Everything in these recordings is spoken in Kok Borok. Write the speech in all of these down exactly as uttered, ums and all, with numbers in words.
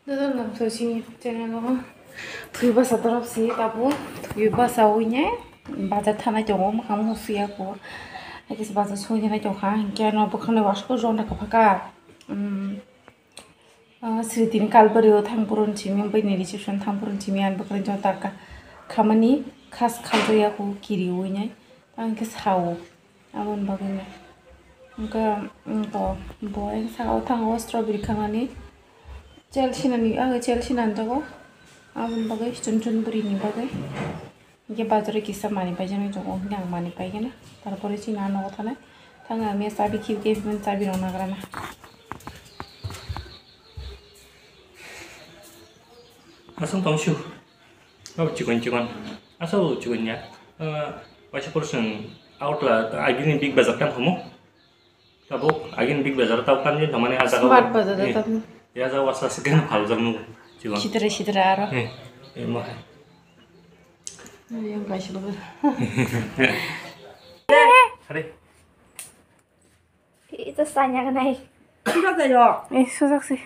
Joto no chini channel o thwi basa torop si tabuk thwi basa wngya bazar thanai tongo mwkhang musuya ko. Hakhe se bazar songwi nai tongkha hinkhe ano bwkhakni wasuk jonda kwphaka. Sritini kalbari o thang purun simi bini reception thang purun simi ani bwkhakni jonda tarka khamani khas khaljakya ko kiri wngya tangkhe sao. Aboni bagwi no. Wngkha, wngkha bo ayang saka o thango strawberry khanani. Chelsea nani, age Chelsea nani jago. Aboni bagwi chun chun bwrwini bagwi. Hingke bazaro kisa mani paijani jago, hingke ang mani paigena. Tarpore chini a nogo thanai. Thang ang mia chabi khibike, chabi rok nagrana. Aswng tong su. Oh, chikon, chikon. Aso chikon ya. Eh, waisa portion outla agini big bazar tam khamu. Tabuk agini big bazar tau tam je thamani aja. Smart bazar eh, tam. Ya ja wasa sekan phal jam nu. Chikon. Sitra sitra aro. Eh, eh, mo hai. Yang kaisa lo. Hari. Itu sanya kenai. Sudah saja. Eh, susah sih.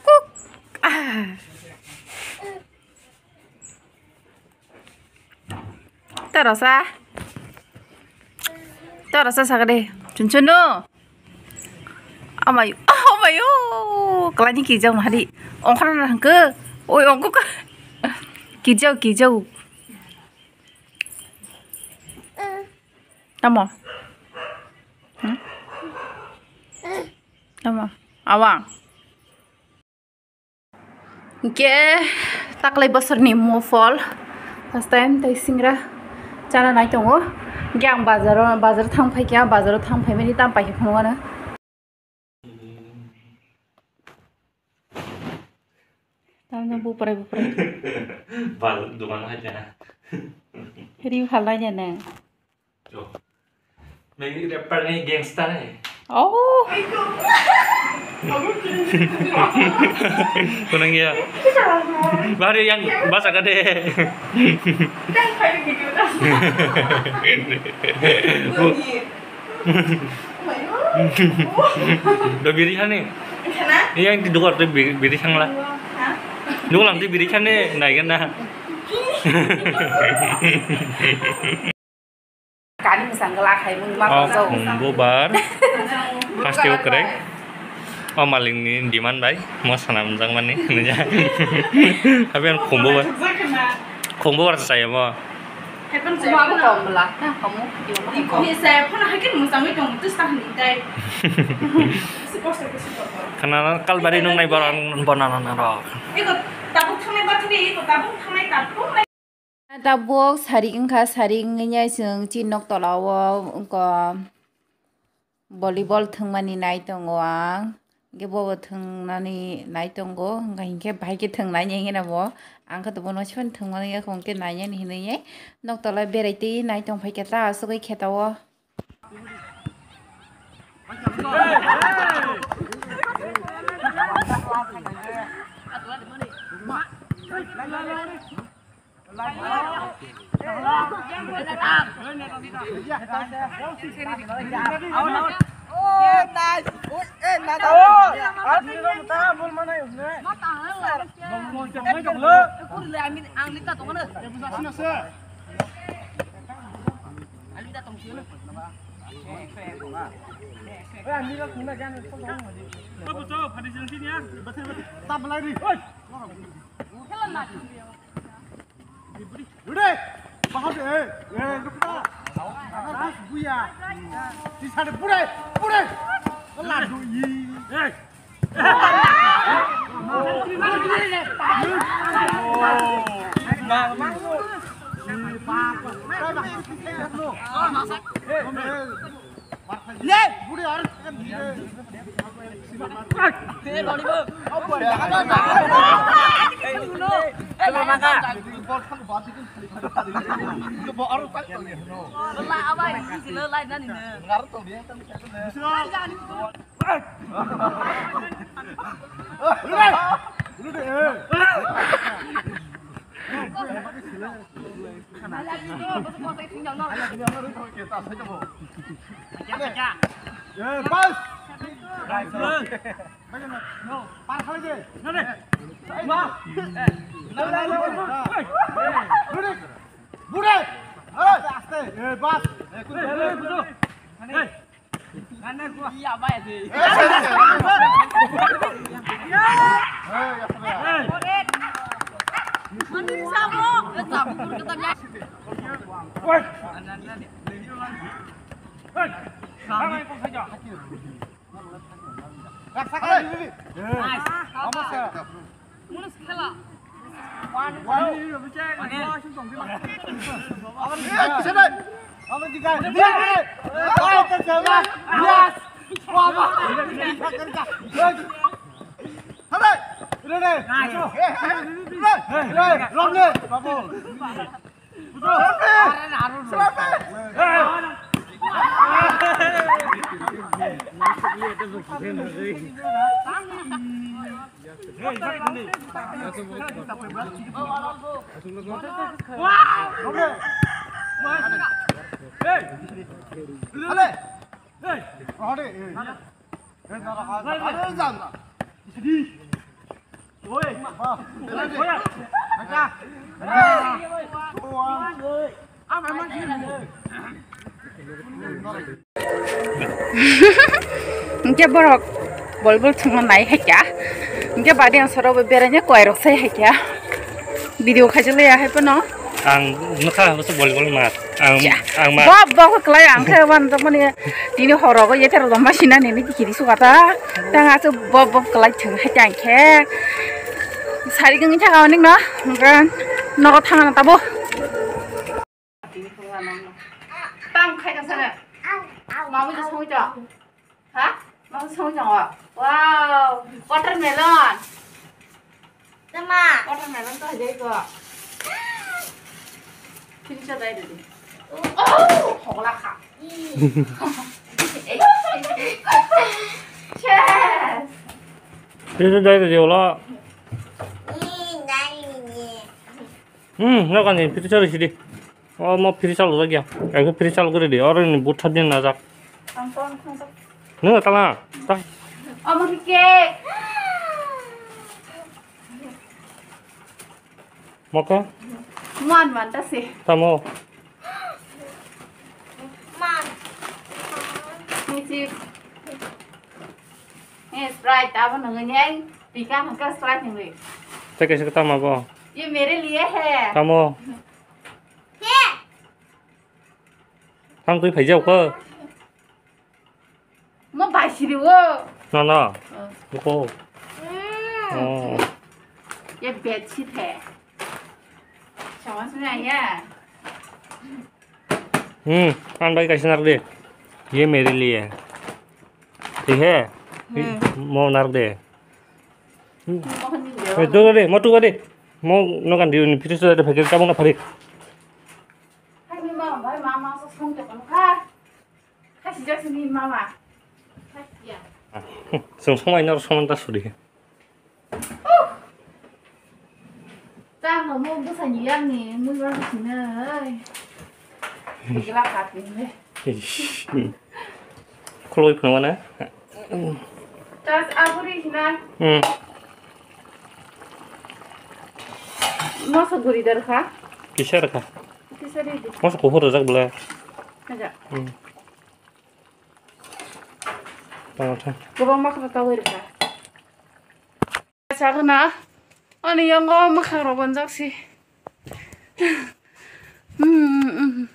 Kuk. Ah. Torosa. Torosa sakade. Chunchunu. Amayo, amayo, kalani kijau mahari. Ongkhorna hangke, oi ongkho ka. Kijau, kijau. Tamo. Hmm? Tamo. Awang. Hingke taklai bosorni mofol first time tei singra chana nai tongo. Hingke ang bazaro, bazaro thang phaikha, bazaro thang phaimani tam paikha phunukgo ano. Tamno buprai buprai. Bal dukan hai jana. Ri phalai jana. Nang rapper ni gangster ni. Oh. Kunang ya. Bahari yang baca kade. Do biri hani. Yang di dukar tu biri sangla. Dukulam tu biri hani naigen na. Kani misangla hai mung ma. Oh, khumbu bar. Pasti o kwrwi. O malikni demand bai mo sana mwnjakmani hinwi. Habi ang khumbu bar. Khumbu bar chaya mo. Hai phano chaya mo. Kom bwla. Na komo. Iko hi chaya phano hai khe mwchangwi tong tu sa hini dai. Khana kalbari nung nai borang bonana na rok. Iko tabuk thangnai ba thangni, iko tabuk thangnai tabuk. Tabuk sari wngkha, sari wngya chwng chini nok tola o wngkha volleyball thwngmani nai tongo ang, hwnkhe bobo thwngnani nai tongo, wngkha hinkhe bahai khe thwngnai hinwi bo ang khe bono siphan thwngmani yakung khe nainani hinwi nok tola berai twi nai tong phaikha ta asugwi kheto o. Ready? Bahar de, eh, eh, lukta. Anas buya. Di sana, pura, pura. Ladu, i. Eh. Eh, bas. Par khalai de. Bas. Bure. Aste, aste. Eh, bas. Hingke borok bol bol thwngma nai haikya. Hingke badi ang soro bo beraina kwai rok sai haikya. Video khaijak le ya hai pono. Ang nukha bo se bol bol mat. Ang, ang ma. Bob, bob, kwlai ang khe wan jok mani tini horo go yether dom ma sina nini kiri sukata. Tang asu bob, bob, kwlai thwng hai tang khe. Sari gwngi thaka onik no. Hingke nogo thangna tabo. Tang khai tang sana. Mami to songwi to. Ha? Mami songwi to. Wow, watermelon. Tama. Watermelon to hajai ko. Kini sa dai dadi. Oh, hogla kha. Yes. Kini sa dai dadi ola. Hmm, no kan ni piti chori sidi. Oh, mo piti chalo lagi ya. Aku piti chalo kuri di. Orang ni buat tadi najak. Ang ton thang tak. Nung tala. Ta. Amo ke. Moko? Man man ta si. Tamo. Man. Ni si. Eh, Sprite abo nang ni ai. Tika hangka Sprite ni. Teke sik tama bo. Ye mere liye hai. Tamo. Thang twi phaijak kho. Mo bai siri o. No, no. Oh. Buko. Mm. Oh. Ye bed sheet hai. Sama sini ya. Hmm, an bai kaisa nak de. Ye mere liye. Thik hai? Hmm. Mo nak de. Hmm. Mo ni de. Eh, do de, mo tu de. Mo no kan di ni firis de phekir kamu na phari. Hai ni mama, bai mama so song te kono kha. Hai si jak ni mama. Hai ya. Song song ai na song ta suri. Tamo mo bwsani yakni mui ma bwsina oi. Gila kati ne. Khuloi phano na. Tas aburi hina. Hmm. Moso guri dar kha. Kisa rwkha. Kisa ri di. Moso kuphur rwjak bwle. Aja. Hmm. Tama tha. Gobang ma khata wai rwkha. Sagana, ani yango mwkhang rok bonjak si. Hmm, hmm.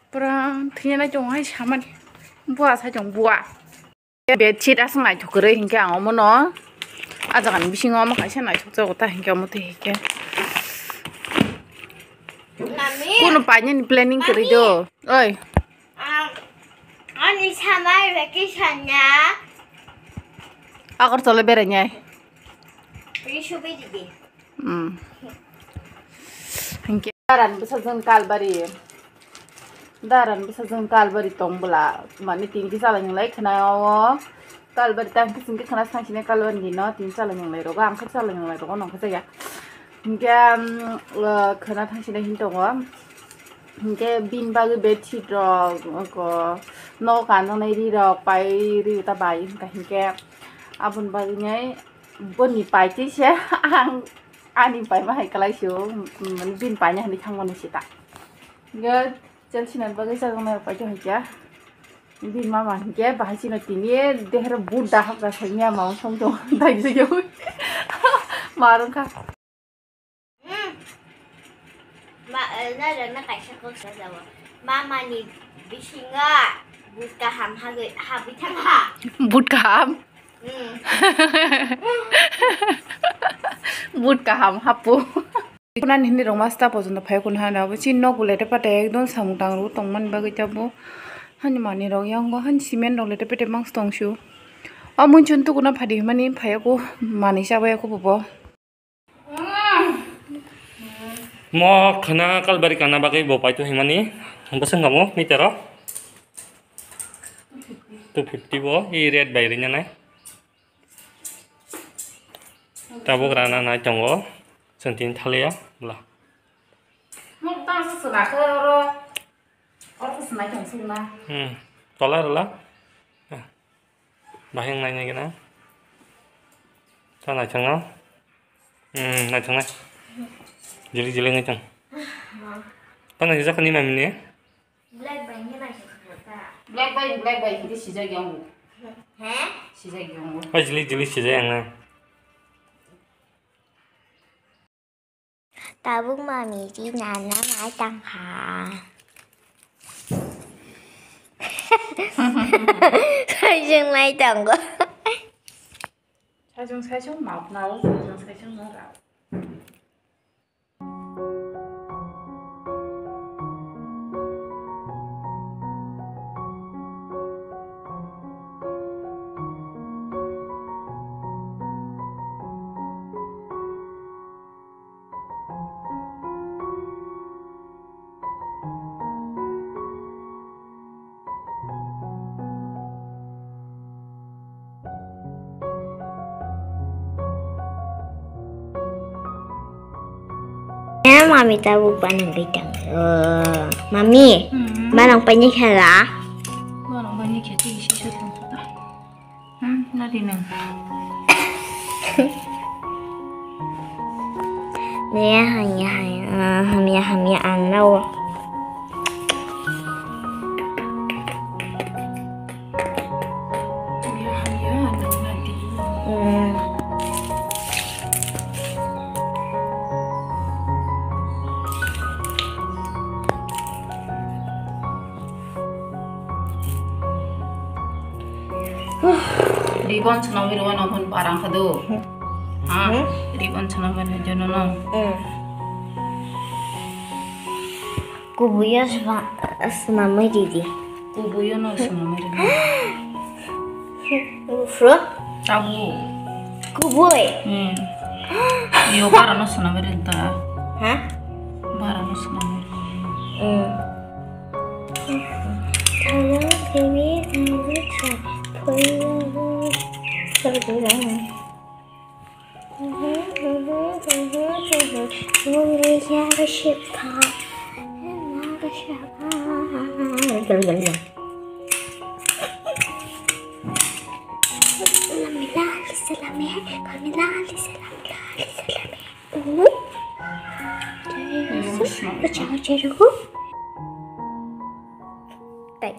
Pura thwina nai tongo hai samani. Bua sai tong bua. Bedsheet aswk naithok kwrwi hinkhe ang omono. A jagani bisingo omo kaisa naithok jago ta hinkhe omo twi hinkhe. Mami. Kuno painani planning kwrwi do. Mami. Oi. Ang, ani summer vacation ya. Agartala berainai. Ri subai didi. Hmm. Hinkhe daran bwsajwng kalbari. Daran bwsajwng kalbari tong bwla. Mani tinki chala hinglai khna o. Kalbari tang kising ke khna sang sine kalbari dino tin chala hinglai rogo. Ang khe chala hinglai rogo nong khe jaya. Hinkhe, um, uh, khwna thangsinai hin tongo. Hinkhe bini bagwi bedsheet rok, oko, nok kanjaknai ri rok pai ri ta bai hinkha hinkhe aboni bagwi nai boni paitwi se ang ani paima hai kwlai sio, um, bini paina hinwi thangmani sita. Hinkhe Chelsea ni bagwi chajaknai rok paitwi hinkhe bini mama hinkhe bahai chini tini dehero but dahap da sanya ma song tong dai jigyo ma rwngkha. Ma, eh, na, na, na, kaisa kok sa jawa. Mama ni bisingo but kaham hagwi, habwi thangha. But kaham? Hmm. But kaham hapu. Kuna nini rong masta pojono phai kuna hana, bo chini nok bulai te pata ekdom samung tang ru tong mani bagwi ta bo. Hani mani rok yang bo, hani cement rok le te pete mangs tong su. O mun chun tukuna phadi mani phai ko mani chabai ko bo. Mo khwna kalbari kana bagwi bo paito himani. Bwswk kamo meter o? Two fifty bo, i red bai rinani. Tabuk rana nai tongo. Chwng tini thaliya bwla. Mo tang se swnakhe oro. Oro se swnai tong sukna. Hmm. Tola rwla. Bahai wng nai nai gana. Ta naithok no. Hmm, naithok nai. Jili jili wng tong. Ta naithok ni mami ni. Black bai ni naithok ta. Black bai, black bai, hindi sijak yang. He? Sijak yang. Oh, jili jili sijak yang na. Tabuk mami ri nana nai tangkha. Saijwng nai tango. Saijwng saijwng map nao, saijwng saijwng no rao. Eh, mami tabuk banang bai tang. Oh, mami, hmm, banang pai ni khela. Banang pai ni kheti isi sut tong khuda. Hmm, nadi nang. Hamya, hamya, hamya, ah, hamya, hamya, ang nao. Hamya, hamya, nang nadi. Hmm. Ribon swnamwi rwmano hwn barang kha do. Ha? Hmm? Ribon swnamwi rwmano jono no. Hmm. Kubuya swa-, swnamwi ridi. Kubuya no swnamwi ridi. Ufro? Tabu. Kubui. Hmm. Yo bara no swnamwi ridi ta. Ha? Bara no swnamwi ridi. Hmm. Hello, baby, I will try for you.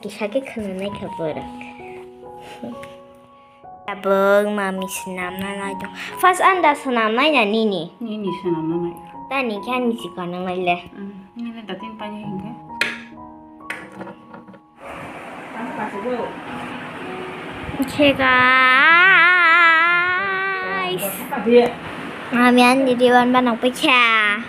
Kisa khe khwnanai kha borok. Tabuk mami swnamna nai tong. First anda swnamnai na nini? Nini swnamna nai. Tani khe ani sikha nang nai le. Hmm, nini datin pani hingke. Khe guys. Mami ani ribon banang paikha.